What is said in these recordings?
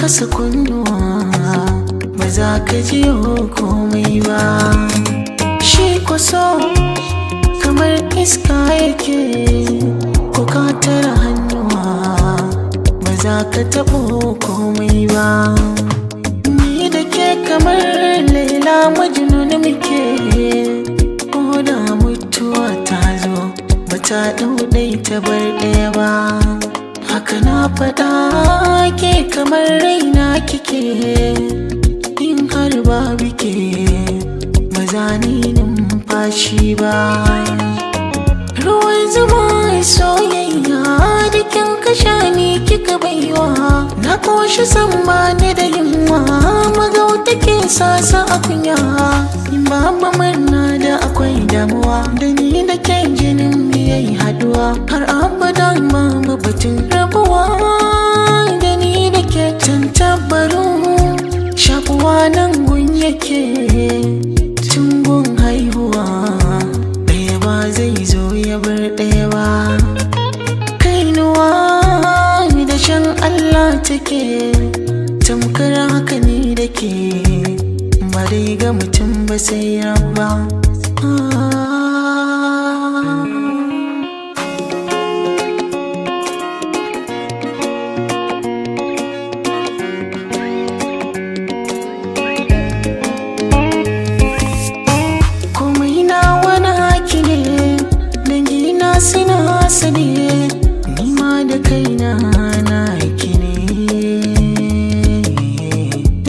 kasa kunnuwa, ba za ka ji komai ba. Shi kwaso kamar iska yake, ko ka tara hannuwa, ba za ka taɓo komai ba. Ni da ke kamar Laila Majnun muke, ko da mutuwa ta zo ba ta ɗau ɗai ta bar ɗaya ba. Haka na faɗa, ke kamar raina kike, in har babu ke ba za ni numfashi ba. Ruwan zuma soyayya da kin kasha ni kika baiwa, na koshi san ba ni da yunwa, magauta ke sasa a kunya. Babu murna da akwai damuwa, da ni da ke jinin mu yayi haduwa, har abada babu batun rabuwa. Da ni da ke tantabaru, shakuwa nan gun yake, tun gun haihuwa, ɗaya ba zai zo ya bar ɗaya ba. Kainuwa da shan Allah take, tamkar haka ni da ke, ba dai ga mutum ba sai rabba. Komai na wani haki ne, dangina suna sani, ni ma da kaina na haki ne.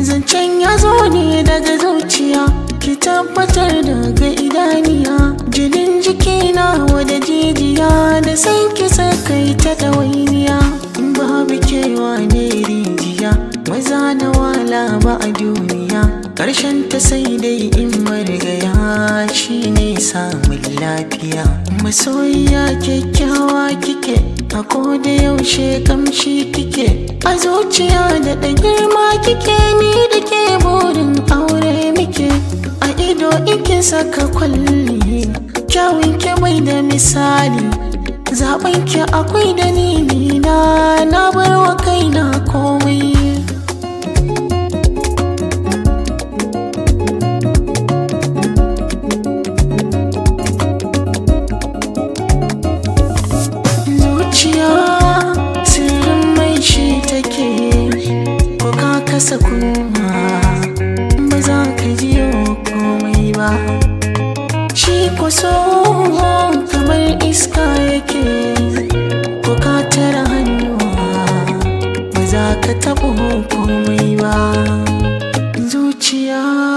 Zancen ya zo ne daga zuciya, ki tabbatar daga idaniya, jinin jikina wada jijiya, da san ki sakai ta ɗawainiya. In babu kewa ne rijiya, maza na wala ba a duniya, ƙarshen ta sai dai in marigaya shi ne samun lafiya. Masoyiya kyakkyawa kike, a koda yaushe kamshi kike, a zuciya da ɗan girma kike, ni da ke burin aure muke. A ido ike saka kwalli, kyawun ki bai da misali, zaɓen ki akwai dalili na, na bar wa kaina komai. Zuciya sirrin mai shi take, ko ka kasa kunnuwa ba za ka ji komai ba. Shi kwaso kamar iska yake, ko ka tara hannuwa ba za ka taɓo komai ba. Zuciya.